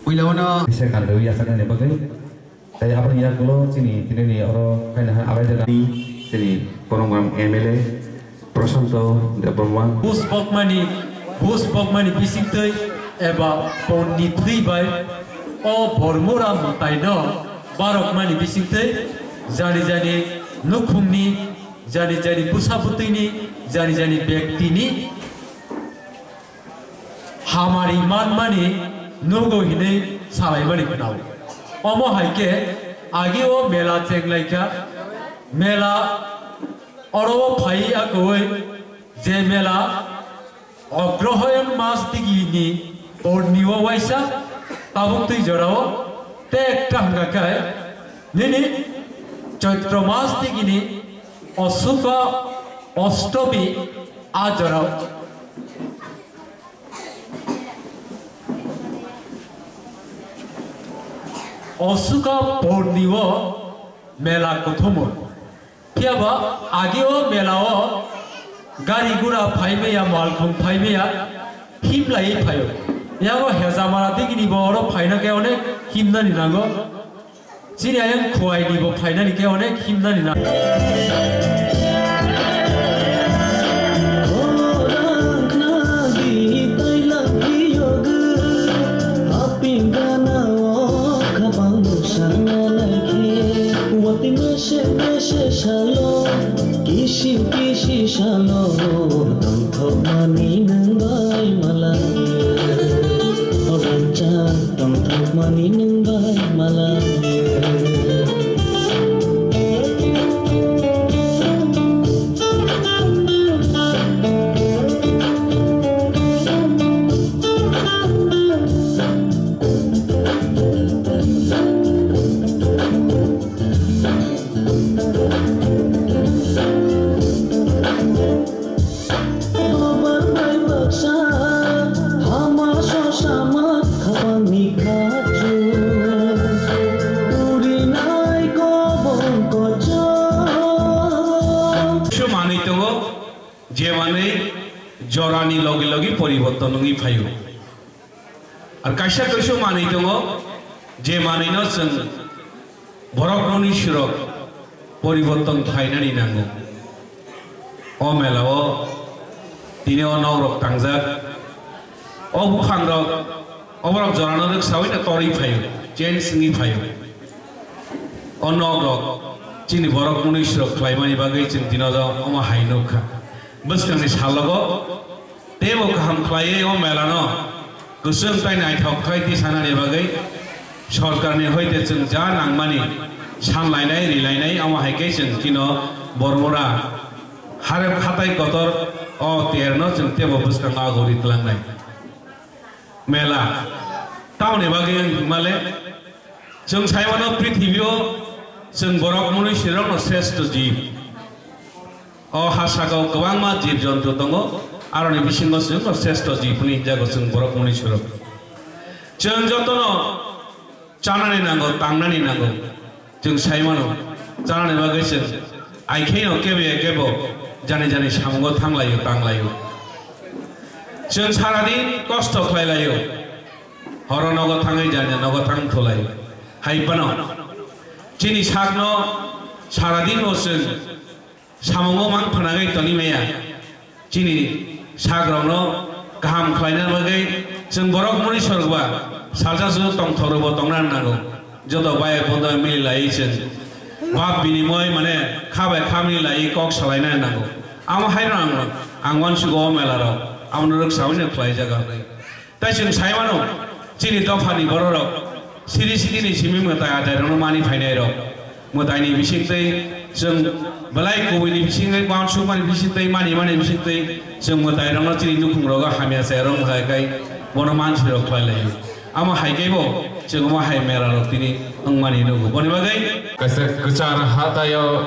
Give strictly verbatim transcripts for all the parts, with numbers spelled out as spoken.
Puila uno. Bisa kan rwi asakani bagwi. Tai aboni yagulo chini tinini oro kaina ha abai jana. Chini Koromgam M L A Prashanto Debbarma. Buj pokmani, buj pokmani bisingtwi eba ponni thwi bai o Bormura mwtaino barokmani bisingtwi jani jani nukhungni, jani jani bwsa bwtwini, jani jani bektini hamari manmani nugo hinwi salaimani khwnao. Omo hai khe agi o mela chenglaikha, mela oro o phai akwui je mela Ogrohoyon mas digini porni o waisa tabuk twi jorao te ekta hwnkha khe nini Choitro mas digini Osuka Ostomi a jorao. Osuka porni o mela kothomo. Phiya ba agi o mela o gari gura phai maya, malkhung phai maya, himlai phaio. Yago Hejamara digini bo oro phaina khe onek himnani nango. Chini ayang Khuaini bo phainani khe onek himnani nango. Kisi kisi salo tongthokmani nwng bai malai. O rangchak tongthokmani nwng bai malai. Kisa manwi tongo, je manwi jorani logi logi poriborton wngwi phaio. Ar kaisa kaisa manwi tongo, je manwino chwng borok mwnwi sirok poriborton khlainani nango. O mela o tini o nok rok tangjak, o buphang rok, oborok jorano rwksawi no torwi phaio, change wngwi phaio. O nok rok chini borok mwnwi sirok khlaimani bagwi chwng tino omo hai nukha. Bwskangni salogo Teibo kaham khlaiwi o melano kwchwng tei naithok khlai tisanani bagwi sorkarni hoite chwng ja nangmani sanlainai, rilainai, omo hai khe chwng chino Bormura harep hatai kotor o terno chwng teibo bwskango agori twlangnai. Mela tamoni bagwi wng hwnmale chwng sai mano prithibio chwng borok mwnwi sirokno sreshto jib. O ha sakao kwbangma jib jontu tongo, aroni bisingo chwngno sreshto jib hwnwi hinjago chwng borok mwnwi sirok. Chwng jotono chanani nango, tangnani nango. Chwng sai mano, chanani bagwi chwng aikhaino kebo ya kebo jani jani samungo thanglaio, tanglaio. Chwng saradin kosto khlailaio. Horo nogo thangwi jani nogo thang thulaio. Hai phano chini sakno saradinbo chwng samungo mang phanagwi toni maya. Chini sakrokno kaham khlaina bagwi chwng borok mwnwi sorokba salsa su tongthok rwbo tongna nango. Joto bai bondo mili lai chwng bab binimoy mane kha bai kha mili lai kok salaina nango. Amo haino ang, ang uansugo o mela rok amo norok sawi no khlai jaga hwnwi. Tai chwng sai mano, chini dophani bororok siri sikini simi mwtai atairokno mani phainairok. Mwtaini bisingtwi chwng belai kubuini bisingtwi uansukmani bisingtwi mani mani bisingtwi chwng mwtairokno chini nukhungrogo hamya chayarok mwthai khai bono mansirok khlai laio. Amo hai khaibo chwng omo hai melarok tini wngmani nukgo. Boni bagwi kaisa kwchar hataio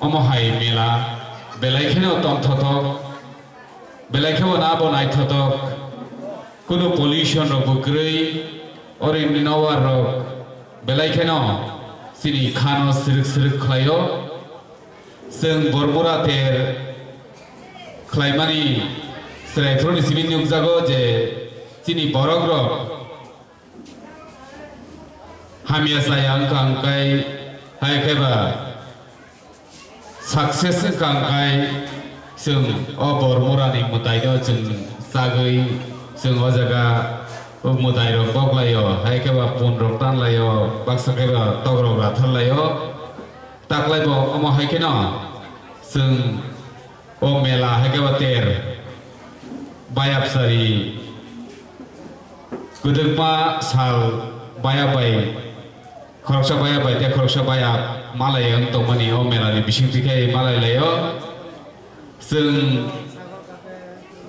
omo hai mela belai kheno tongthothok. Belai khe bo na bo naithotok, kunu pollution rok bo kwrwi, oro ni nobar rok belai kheno chini khano srwk srwk khlaio. Chwng Bormura ter khlaimani chwrai phuruni simi nukjago je chini borok rok Hamya saya wngkha hwnkhe, hai khe ba success wngkha hwnkhe, chwng o Bormorani mwtaino chwng chagwi, chwng o jaga o mwtairok boklaio, hai khe ba punrok tanlaio, baksa khe ba tokrok ratharlaio. Taklai bo omo hai kheno chwng o mela hai khe ba ter bayapsari kwdwkma sal bayap bai, khoroksa bayap bai tei khoroksa bayap malai wng tongmani o mela ni bisingtwi khe malai laio. Chwng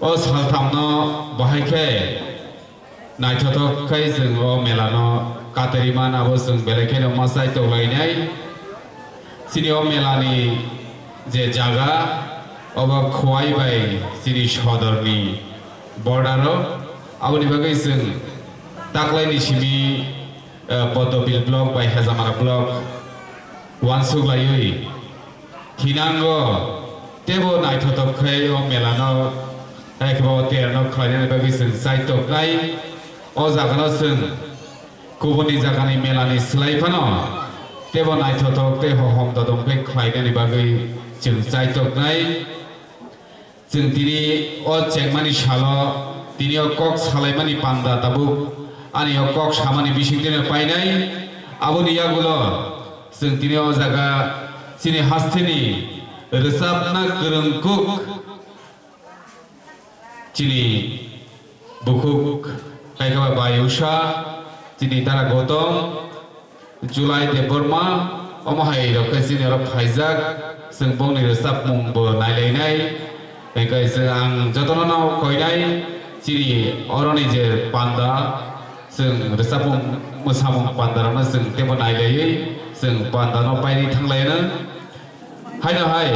o salthamno bahai khe naithothok khai chwng o mela no katarima abo chwng belai kheno ma chai tok lainai. Chini o mela ni je jaga obo Khowai bai chini sodor ni border o, aboni bagwi chwng taklai ni simi, eh, Podobil block bai Hejamara block uansuk laiwi thinango, teibo naithothok khai o mela no, hai khe bo ter no khlainani bagwi chwng chai toknai. O jaga no chwng kubuni jaga ni mela ni slai phano teibo naithothok tei hohom dodom khe khlainani bagwi chwng chai toknai. Chwng tini o chengmani salo tini o kok salaimani panda tabuk ani o kok samani bisingtwi no painai. Aboni yagulo chwng tini o jaga chini hasteni rwchapna kwrwng kuk chini bukhuk, hai khe ba Bai Usha, chini Dara Gautam, July Debbarma, omo hai rok khe chini oro phaijak, chwng bongni rwchapmung bo nailainai. Hingkhe chwng ang jotono no koinai, chini oroni je panda, chwng rwchapmung mwsamung panda rokno chwng teibo nailaiwi, chwng panda no paini thanglaino. Haino hai,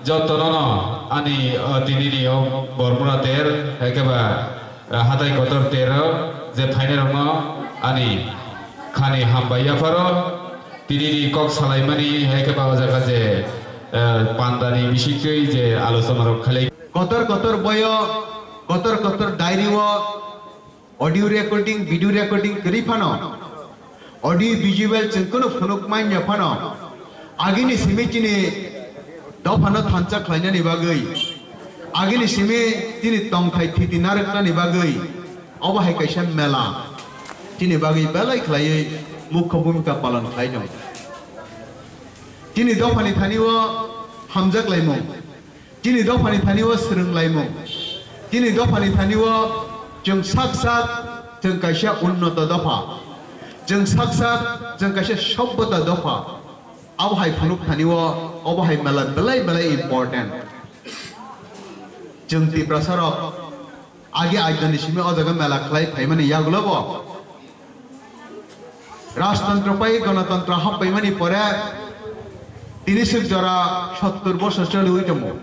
jotono no ani, o, tini ni o Bormura ter, hai khe ba, eh, hatai kotor ter o, je phainai rokno ani khani hambai yapharo, tini ni kok salaimani, hai khe ba o jaga je, eh, panda ni bisingtwi je alochona rok khlai. Kotor kotor boyo, kotor kotor diary o, audio recording, video recording kwrwi phano, audio visual chwng kheno phunuk manya phano, agini simi chini dophano thansa khlainani bagwi, agini simi chini tongthai thiti narwknani bagwi, obo hai kaisa mela chini bagwi belai khlaiwi mukho bhumika palon khlai tongo. Chini dophani thani o hamjak laimung, chini dophani thani o swrwng laimung, chini dophani thani o chwng sak sak chwng kaisa unnoto dopha, chwng sak sak chwng kaisa sobbota dopha. Abo hai phunuk thani o, obo hai mela belai belai important. Chwng Tiprasa rok agi aidani simi o jaga mela khlai phaimani yagulo bo Rajtantro pai Ganatantro happaimani pore tini swk jora sottor bosor choliwi tongo.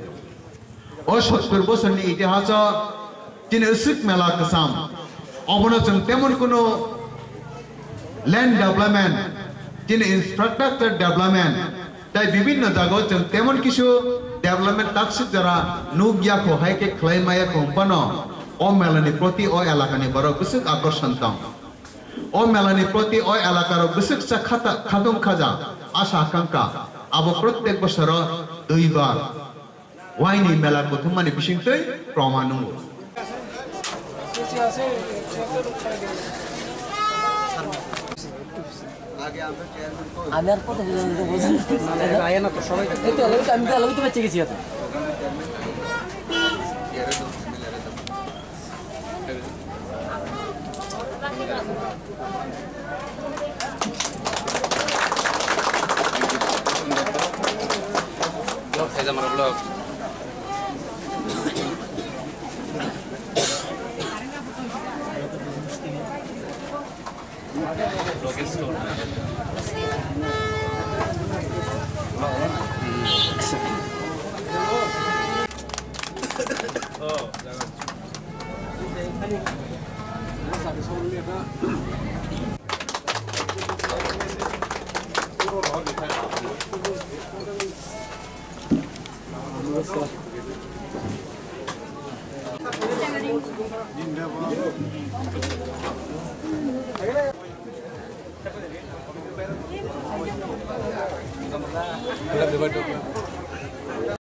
O sottor bosorni itihaso chini swk mela kwcham. Obono chwng temon kunu land development, chini infrastructure development, tai bibinno jagao chwng temon kisu development takswk jora nukya kho hai khe khlai maya kho hwnphano o melani proti o elakani borok bwswk akorson tong. O melani proti o elakarok bwswk cha khata-, khatung khaja, asha akangkha abo prottek bosoro duibar waini mela kuthumani bisingtwi proman wngo. আমি আর কত বুঝাবো, বুঝুন। এই তো, এই তো, আমি তো আলোকিত পাচ্ছি গেছি এত। Vlog, Saizamara vlog.